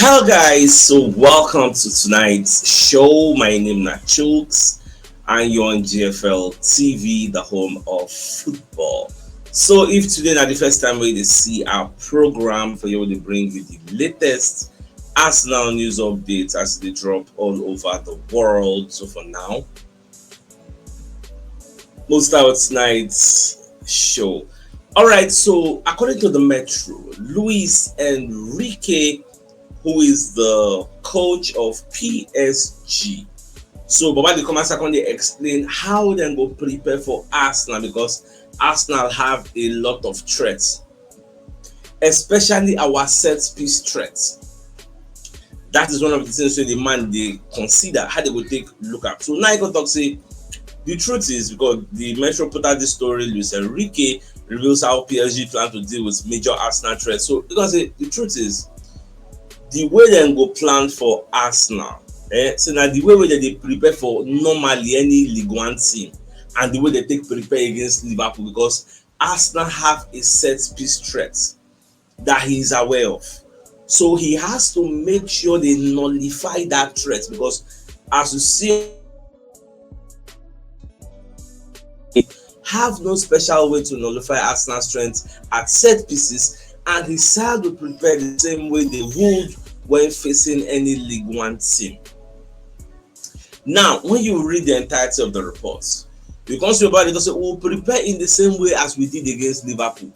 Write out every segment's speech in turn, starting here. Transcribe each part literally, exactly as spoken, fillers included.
Hello guys, so welcome to tonight's show. My name is Chooks and you're on G F L T V, the home of football. So if today na the first time wey you dey see our program, for you to bring you the latest Arsenal news updates as they drop all over the world. So for now, most out tonight's show. All right, so according to the Metro, Luis Enrique, who is the coach of P S G, so Baba the Commander second dey explain how dem go prepare for Arsenal, because Arsenal have a lot of threats, especially our set piece threats. That is one of the things wey the man dey consider how they go take look at. So now he go talk say the truth is, because the Metro put out this story, Luis Enrique reveals how P S G plan to deal with major Arsenal threats. So you gonna say the truth is, the way dem go plan for Arsenal, eh, so na the way wey dem dey prepare for normally any League One team, and the way they take prepare against Liverpool, because Arsenal have a set piece threat that he is aware of. So he has to make sure they nullify that threat, because as you see, have no special way to nullify Arsenal's strength at set pieces, and his side will prepare the same way they would when facing any League One team. Now, when you read the entirety of the report, you can see about it, say, "We will prepare in the same way as we did against Liverpool,"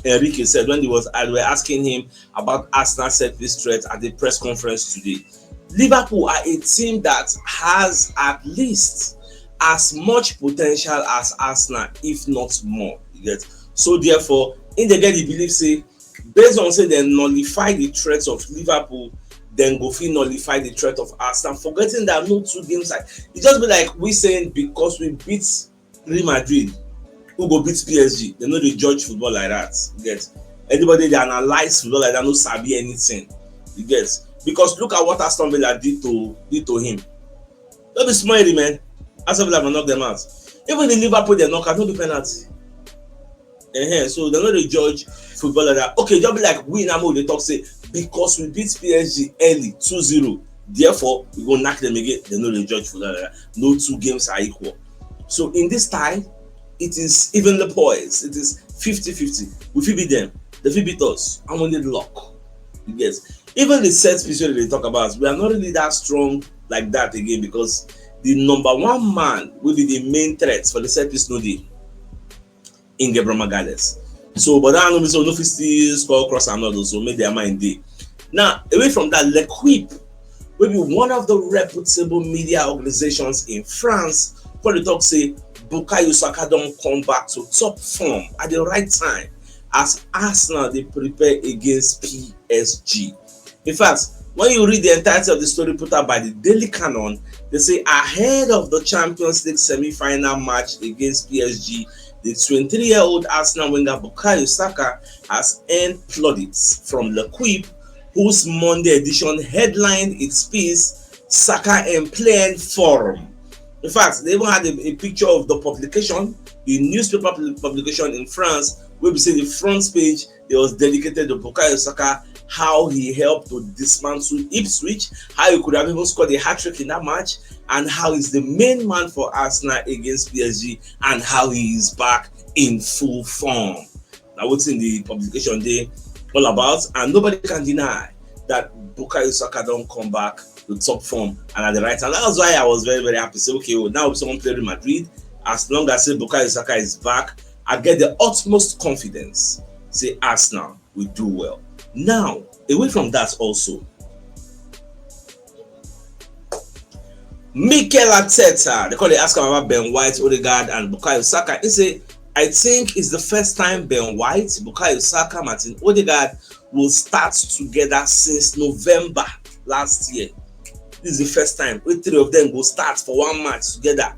Enrique said when he was, I were asking him about Arsenal set piece threat at the press conference today. Liverpool are a team that has at least as much potential as Arsenal, if not more. You get? So therefore, in the get the belief say, based on say they nullify the threats of Liverpool, then go fit nullify the threat of Arsenal. Forgetting that no two games, like, it just be like we saying because we beat Real Madrid, who go beat P S G? They no dey judge football like that. You get? Anybody dey analyze football like that no sabi anything. You get? Because look at what Aston Villa did to did to him. No be small, man. Aston Villa go knock them out. Even the Liverpool they knock out, no be penalty. Uh-huh. So they no dey judge football like that. Okay, just be like we now, we dey talk say because we beat P S G early two zero, therefore we go knock them again. They no dey judge football like that. No two games are equal. So in this time, it is evenly poised. It is fifty fifty. We fit beat them. They fit beat us. And we need luck. You get? Even the set piece wey they talk about, we are not really that strong like that again, because the number one man will be the main threat for the set piece no dey, Inge Brahma Gales. So, but that no be so no fit still score cross and all those, so make their mind dey. Now, away from that, L'Equipe, wey be one of the reputable media organizations in France, come dey talk say Bukayo Saka don come back to top form at the right time as Arsenal dey prepare against P S G. In fact, when you read the entirety of the story put out by the Daily Canon, they say ahead of the Champions League semi-final match against P S G, the twenty-three-year-old Arsenal winger Bukayo Saka has earned plaudits from L'Equipe, whose Monday edition headlined its piece, "Saka in playing form." In fact, they even had a, a picture of the publication, the newspaper pub- publication in France, where we see the front page, it was dedicated to Bukayo Saka, how he helped to dismantle Ipswich, how he could have even scored a hat-trick in that match, and how he's the main man for Arsenal against P S G, and how he is back in full form. Now, what's in the publication dey all about, and nobody can deny that Bukayo Saka don come back to top form and at the right time. That's why I was very, very happy. Say, okay, well, now if someone play Real Madrid, as long as say Bukayo Saka is back, I get the utmost confidence say Arsenal will do well. Now, away from that also, Mikel Arteta, they call, they ask him about Ben White, Odegaard, and Bukayo Saka. He say, "I think it's the first time Ben White, Bukayo Saka, Martin Odegaard will start together since November last year. This is the first time wey three of them go start for one match together."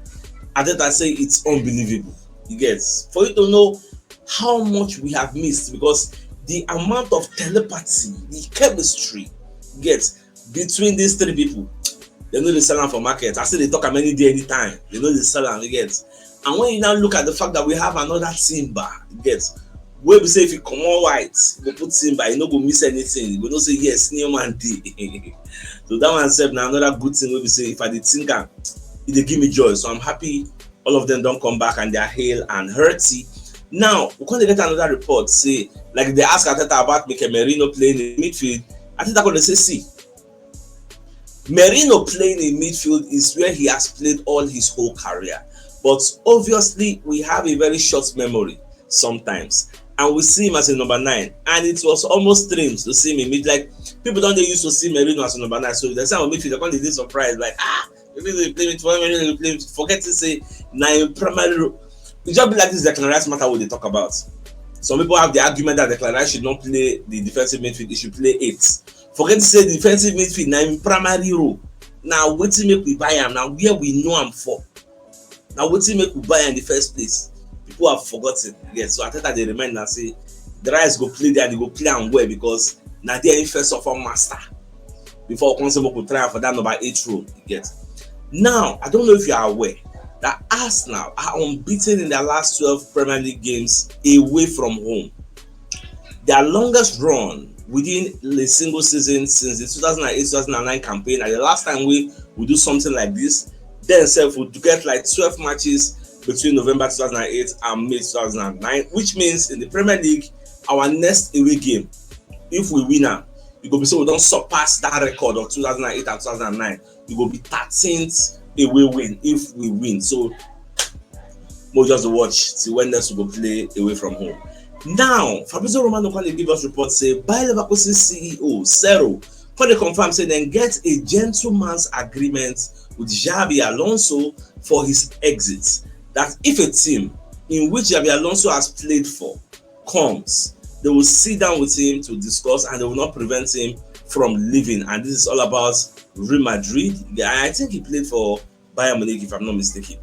Arteta say it's unbelievable. You get? For you to know how much we have missed, because the amount of telepathy, the chemistry, you get, between these three people, they no dey sell am for market. I say they talk am any day, anytime. They no dey sell am, you get. And when you now look at the fact that we have another Timber, you get, Wey be say if you comot white, you go put Timber, you no go miss anything. You go know say yes, new man dey. So that one sef na another good thing wey be say if I dey think am, e dey give me joy. So I'm happy all of them don come back and they are hale and hearty. Now, we come dey get another report say, like, they ask Arteta about Mikel Merino playing in midfield. Arteta come dey say, see, Merino playing in midfield is where he has played all his whole career. But obviously, we have a very short memory sometimes. And we see him as a number nine. And it was almost dreams to see him in mid. Like, people don dey used to see Merino as a number nine. So if they say I'm midfield, they come dey dey surprised. Like, ah, maybe they play with Merino, they play with, forget to say, na im primary role. E just be like this Declan Rice matter wey dey talk about. Some people have the argument that Declan Rice should not play the defensive midfield, he should play eight. Forget to say defensive midfield na im primary role. Na wetin make we buy am, na where we know am for. Na wetin make we buy am in the first place. People have forgotten. Yes, so Arteta dey remind na say the Rice go play there and he go play am well because na there im first of all master. Before we come say make we try am for that number eight role, you get. Now, I don't know if you are aware that Arsenal are unbeaten in their last twelve Premier League games away from home. Their longest run within a single season since the two thousand and eight two thousand and nine campaign, and the last time we, we do something like this, then sef we get like twelve matches between November two thousand and eight and May two thousand and nine, which means in the Premier League, our next away game, if we win am, e go be say we don surpass that record of two thousand and eight and two thousand and nine. E go be thirteenth away win if we win. So, we'll just watch till when next we go play away from home. Now, Fabrizio Romano come dey give us report say Bayer Leverkusen C E O Sero come dey confirm say dem get a gentleman's agreement with Xabi Alonso for his exit. That if a team in which Xabi Alonso has played for comes, they will sit down with him to discuss and they will not prevent him from leaving. And this is all about Real Madrid. Yeah, I think he played for Bayern Munich, if I'm not mistaken.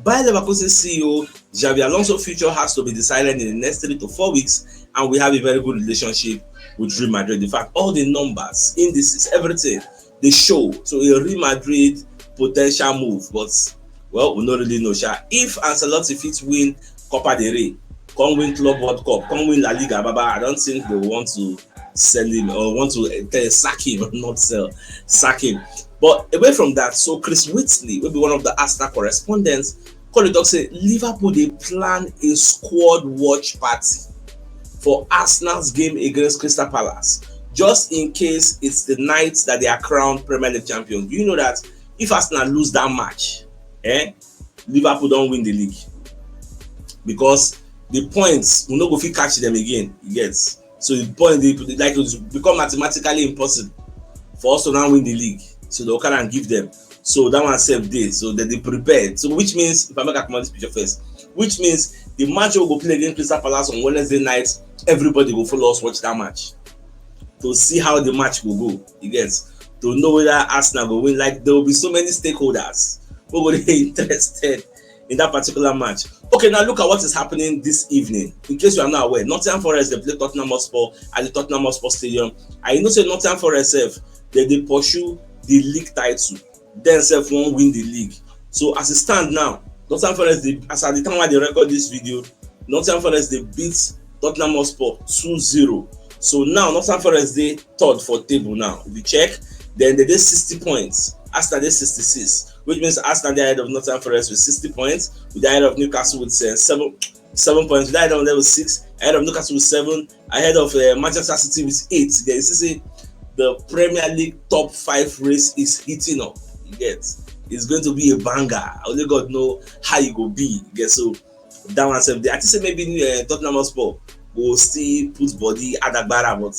Bayer Leverkusen C E O Xabi Alonso's future has to be decided in the next three to four weeks, and we have a very good relationship with Real Madrid. In fact, all the numbers, indices, everything, they show. So a Real Madrid potential move, but, well, we no really know sha. If Ancelotti fit win Copa del Rey, come win Club World Cup, come win La Liga, baba, I don't think they want to sell him or want to, uh, sack him, not sell, sack him. But away from that, so Chris Whitley will be one of the Arsenal correspondents. Come dey talk say Liverpool dey plan a squad watch party for Arsenal's game against Crystal Palace, just in case it's the night that they are crowned Premier League champions. Do you know that if Arsenal lose that match, eh, Liverpool don win the league? Because the points, we no go fit catch them again, you get. So the point, they, like, it become mathematically impossible for us to now win the league. So they'll come and give them. So that one sef dey. So they dey prepared. So which means, if I make I comot this picture first, which means the match we go play against Crystal Palace on Wednesday night, everybody go follow us watch that match to see how the match go go. You get, to know whether Arsenal go win. Like, there will be so many stakeholders who go dey interested in that particular match. Okay, now look at what is happening this evening. In case you are not aware, Nottingham Forest dey play Tottenham Hotspur at the Tottenham Hotspur Stadium. And you know say Nottingham Forest sef, they dey pursue the league title. Dem sef wan win the league. So as it stand now, Nottingham Forest dey, as at the time I dey record this video, Nottingham Forest dey beat Tottenham Hotspur two zero. So now Nottingham Forest dey third for table now. If you check, then they dey sixty points. Arsenal dey sixty-six, which means Arsenal dey ahead of Nottingham Forest with sixty points. We dey ahead of Newcastle with, uh, seven, seven points. We dey ahead of them with six. Ahead of Newcastle with seven. Ahead of, uh, Manchester City with eight. Then you see say the Premier League top five race is heating up. You get, it's going to be a banger. Only God know how e go be. You get, so that one sef dey. I think say maybe, uh, Tottenham Hotspur go still put body adagbara, but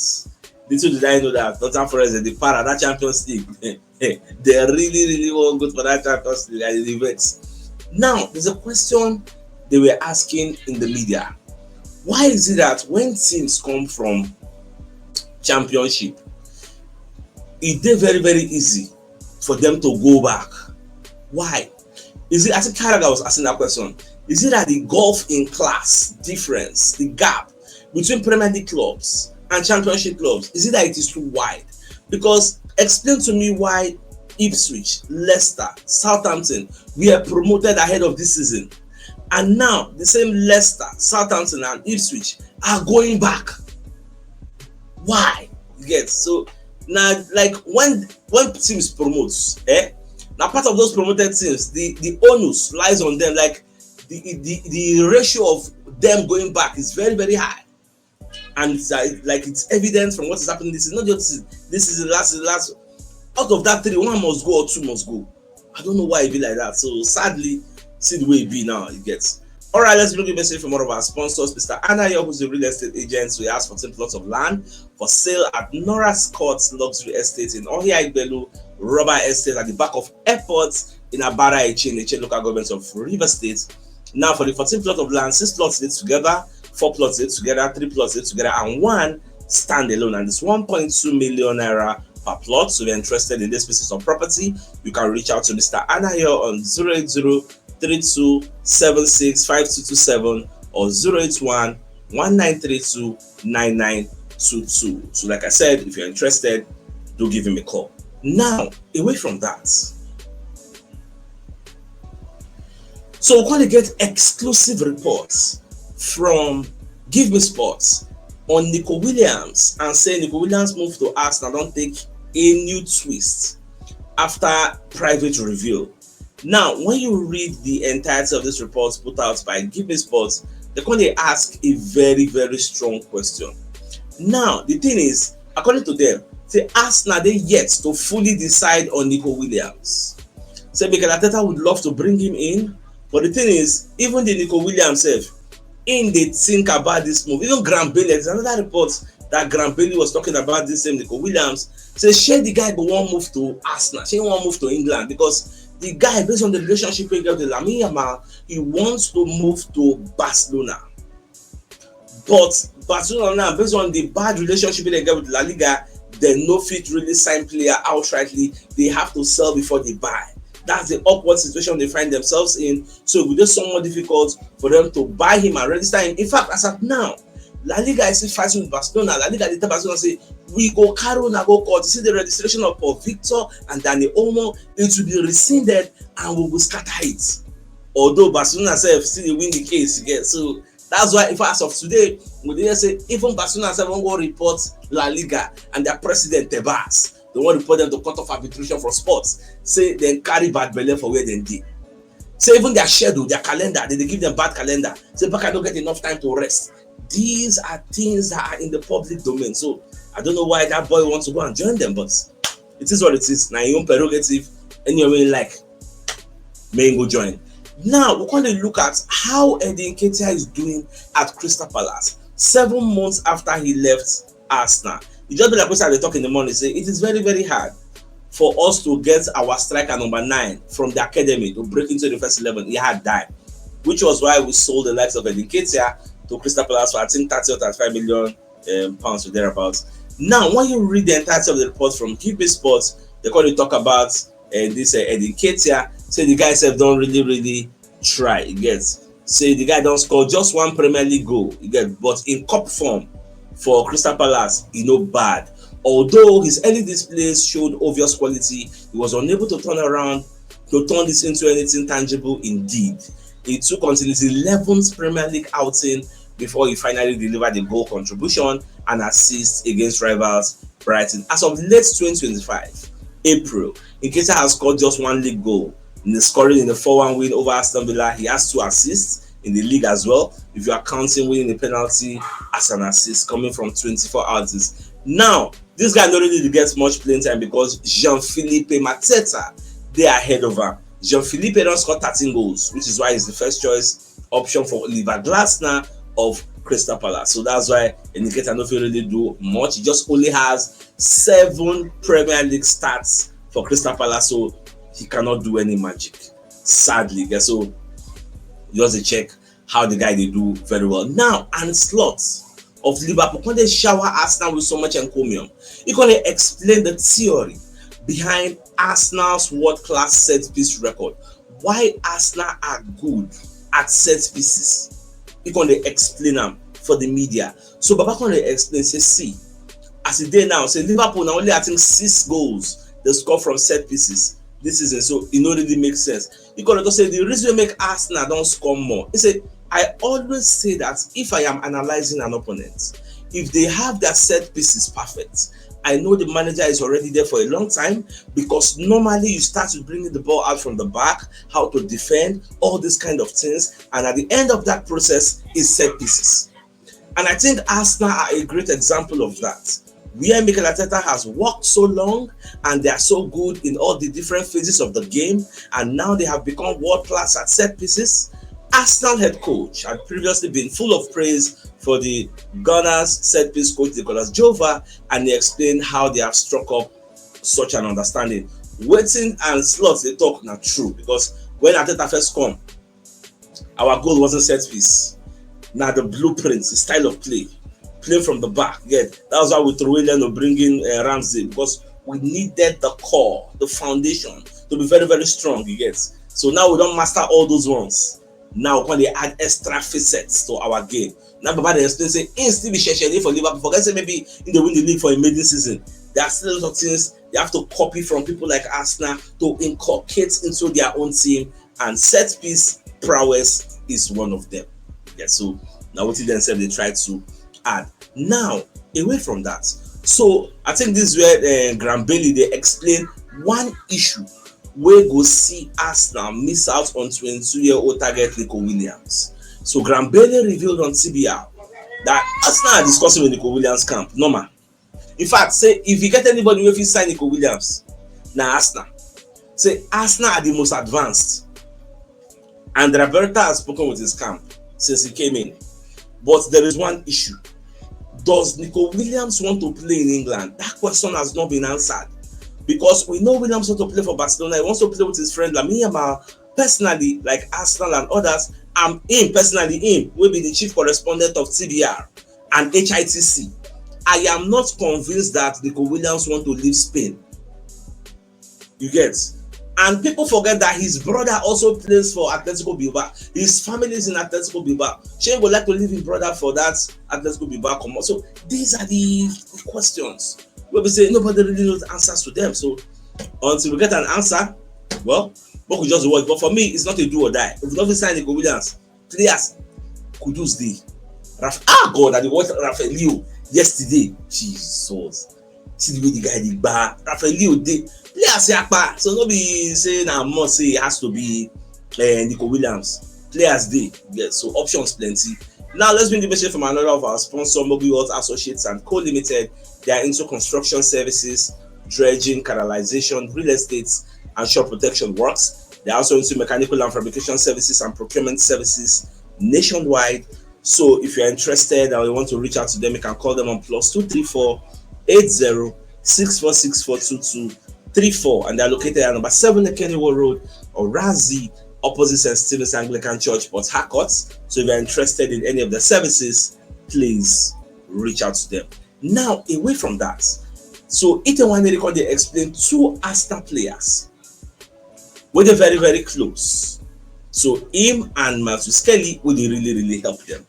little did I know that Tottenham Forest dey para that Champions League. They really, really wan go for that Champions League, and e dey vex. Now, there's a question they were asking in the media. Why is it that when teams come from Championship, e dey very, very easy for them to go back? Why? Is it, I think Carragher was asking that question, is it that the gulf in class difference, the gap between Premier League clubs and Championship clubs, is it that it is too wide? Because explain to me why Ipswich, Leicester, Southampton were promoted ahead of this season, And now the same Leicester, Southampton and Ipswich are going back. Why? You get? So now, like, when when teams promote, eh, now part of those promoted teams, the the onus lies on them. Like, the the, the ratio of them going back is very, very high, and it's uh, like, it's evident from what is happening. This is not just this is the last the last out of that three, one must go or two must go. I don't know why it be like that. So sadly, see the way it be now. It gets. All right, let's look at a message from one of our sponsors, Mister Anayo, who's a real estate agent. We ask for ten plots of land for sale at Nora Scott's Luxury Estate in Ohia Igbelu, Rubber Estate at the back of airport in Abara Eche, in Eche local government of River State. Now, for the fourteen plot of land, six plots dey together, four plots dey together, three plots dey together, and one standalone. And it's one point two million naira per plot. So if you're interested in this pieces of property, you can reach out to Mister Anayo on zero eight zero three two seven six five two two seven or zero eight one one nine three two nine nine two two. So like I said, if you're interested, do give him a call. Now, away from that, so we gonna get exclusive reports from Give Me Sports on Nico Williams and say Nico Williams move to Arsenal don take a new twist after private reveal. Now, when you read the entirety of this report put out by Give Me Sports, they come dey ask a very, very strong question. Now, the thing is, according to them, say Arsenal dey yet to fully decide on Nico Williams. Say Mikel Arteta would love to bring him in, but the thing is, even the Nico Williams sef, im dey think about this move. Even Graham Bailey, there's another report that Graham Bailey was talking about this same Nico Williams. Say shey the guy go wan move to Arsenal, shey he wan move to England, because the guy, based on the relationship he get with Lamine Yamal, he wants to move to Barcelona. But Barcelona now, based on the bad relationship they get with La Liga, they no fit really sign player outrightly. They have to sell before they buy. That's the awkward situation they find themselves in. So it will be somewhat difficult for them to buy him and register him. In fact, as at now, La Liga is still fighting with Barcelona. La Liga dey tell Barcelona say, "We go carry una go court. You see the registration of Paul Victor and Dani Olmo, it will be rescinded and we will scatter it." Although Barcelona sef still dey win the case again. So that's why, if as of today, we dey hear say even Barcelona sef wan go report La Liga and their president Tebas. They wan report them to Court of Arbitration for Sports. Say dem carry bad belle for where dem dey. Say even their schedule, their calendar, they dey give them bad calendar. Say Barca no get enough time to rest. These are things that are in the public domain. So I don't know why that boy wants to go and join them, but it is what it is. Na im own prerogative. Anywhere wey he like, make he go join. Now we gonna look at how Eddie Nketiah is doing at Crystal Palace seven months after he left Arsenal. E just be like wetin I dey talk in the morning, say it is very, very hard for us to get our striker number nine from the academy to break into the first eleven. E hard die, which was why we sold the likes of Eddie Nketiah to Crystal Palace for, I think, thirty or thirty-five million um, pounds or thereabouts. Now, when you read the entirety of the report from Give Me Sports, they come dey talk about uh, this uh, Eddie Nketiah. Say the guy sef don really, really try, you get. Say the guy don score just one Premier League goal, you get, but in cup form for Crystal Palace, e no bad. Although his early displays showed obvious quality, he was unable to turn around to turn this into anything tangible indeed. It took until his eleventh Premier League outing before he finally delivered a goal contribution and assist against rivals Brighton. As of late twenty twenty-five April, Nketiah has scored just one league goal in the scoring in the four one win over Aston Villa. He has two assists in the league as well, if you are counting winning a penalty as an assist coming from twenty-four outings. Now, this guy no really gets much playing time because Jean-Philippe Mateta dey ahead of am. Jean-Philippe don score thirteen goals, which is why he's the first choice option for Oliver Glasner of Crystal Palace. So that's why Nketiah no fit really do much. He just only has seven Premier League starts for Crystal Palace, so he cannot do any magic, sadly. Yeah, so just a check how the guy dey do very well. Now, Arne Slot of Liverpool come dey shower Arsenal with so much encomium. He come dey explain the theory behind Arsenal's world-class set-piece record. Why Arsenal are good at set pieces. He come dey explain am for the media. So Baba come dey explain say, see, as e dey now, say Liverpool na only, I think, six goals they score from set pieces. this season, so e no really make sense. He could also say the reason make Arsenal don't score more. He said, I always say that if I am analyzing an opponent, if they have their set pieces perfect, I know the manager is already there for a long time, because normally you start with bringing the ball out from the back, how to defend, all these kind of things, and at the end of that process is set pieces. And I think Arsenal are a great example of that, where Mikel Arteta has worked so long and they are so good in all the different phases of the game, and now they have become world class at set pieces. Arsenal head coach had previously been full of praise for the Gunners set piece coach Nicolas Jova, and he explained how they have struck up such an understanding. Waiting and slots they talk not true, because when Arteta first come, our goal wasn't set piece. Now the blueprint, the style of play, play from the back. Yeah, that was why we threw in Leno, bringing uh, Ramsey, because we needed the core, the foundation to be very, very strong. You get, so now we don't master all those ones. Now we can add extra facets to our game. Now Baba dey explain say he still be sheshele for Liverpool. Forget say maybe in the win the league for a maiden season, there are still a lot of things they have to copy from people like Arsenal to inculcate into their own team, and set piece prowess is one of them. Yeah, so now what then said they try to add. Now, away from that, so I think this is where uh, Graham Bailey they explain one issue where go see Arsenal miss out on twenty-two year old target Nico Williams. So Graham Bailey revealed on T B R that Arsenal are discussing with Nico Williams camp. Normal. In fact, say if you get anybody wey fit sign Nico Williams, na Arsenal. Say Arsenal are the most advanced. And Roberta has spoken with his camp since he came in. But there is one issue. Does Nico Williams want to play in England? That question has not been answered. Because we know Williams want to play for Barcelona. He wants to play with his friend Lamine Yamal. Personally, like Arsenal and others, I'm in personally in, will be the chief correspondent of T B R and H I T C. I am not convinced that Nico Williams want to leave Spain. You get? And people forget that his brother also plays for Atletico Bilbao. His family is in Atletico Bilbao. Shey go like to leave his brother for that Atletico Bilbao come out. So these are the questions. We'll be saying nobody really knows answers to them. So until we get an answer, well, we could just watch. But for me, it's not a do or die. If we don't sign Nico Williams, players, Kudus Day. Raf- ah, God, I watched Rafael Leo yesterday. Jesus. See the way the guy did bar. Rafael Leo Day. Players, yeah, so not be saying I must say it has to be uh, Nico Williams. Players Day. Yes, so options plenty. Now let's bring the message from another of our sponsor, Mobile World Associates and Co Limited. They are into construction services, dredging, canalization, real estate, and shore protection works. They are also into mechanical and fabrication services and procurement services nationwide. So if you're interested and you want to reach out to them, you can call them on plus two three four eight zero six four six four two two three four, and they're located at number seven Ekeniwo Road, Orazi, opposite St. Stephen's Anglican Church, Port Harcourt. So if you're interested in any of the services, please reach out to them. Now, away from that, so Itenwan Record they explain two Arsenal players where they're very, very close. So him and Matthew Skelly would really, really help them.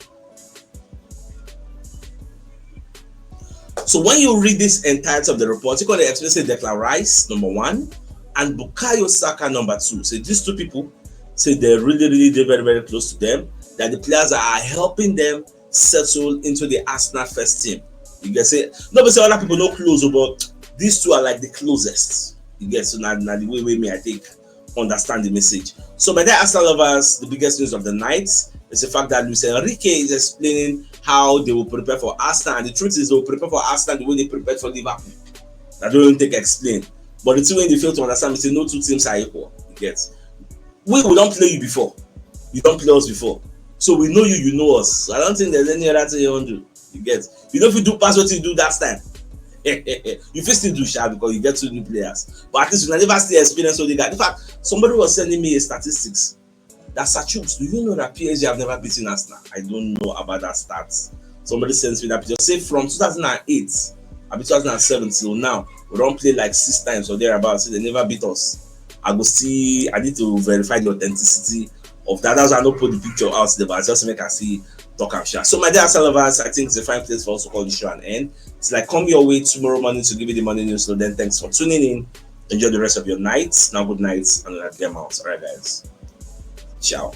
So when you read this entirety of the report, you can expect say Declan Rice number one and Bukayo Saka number two. So these two people say they're really, really they're very, very close to them. That the players are helping them settle into the Arsenal first team. You get say no, but say other people no close, but these two are like the closest. You get so now, now the way way me I think understand the message. So, my dear Arsenal lovers, the biggest news of the night is the fact that Luis Enrique is explaining how they will prepare for Arsenal. And the truth is, they will prepare for Arsenal the way they prepared for Liverpool. I don't even think I explain. But the thing when they fail to understand is say no two teams are equal. You get? We, we don't play you before. You don't play us before. So we know you, you know us. So I don't think there's any other thing you want to do. You get? You know if you do pass what you do that time. You fit still do sha because you get two new players. But at least you never still experience Odegaard. In fact, somebody was sending me a statistics that Sachooks, do you know that P S G have never beaten Arsenal? I don't know about that stats. Somebody sends me that picture. Say from two thousand eight, I be two thousand seven till now, we don't play like six times or thereabouts. So they never beat us. I go see. I need to verify the authenticity of that. That's why I don't put the picture out there, but I just make I see talk and share. So my dear Arsenal lovers, I think it's a fine place for us to call the show an end. It's like come your way tomorrow morning to give you the morning news. So then thanks for tuning in. Enjoy the rest of your night. Now, good night, and let them out. All right, guys. Ciao.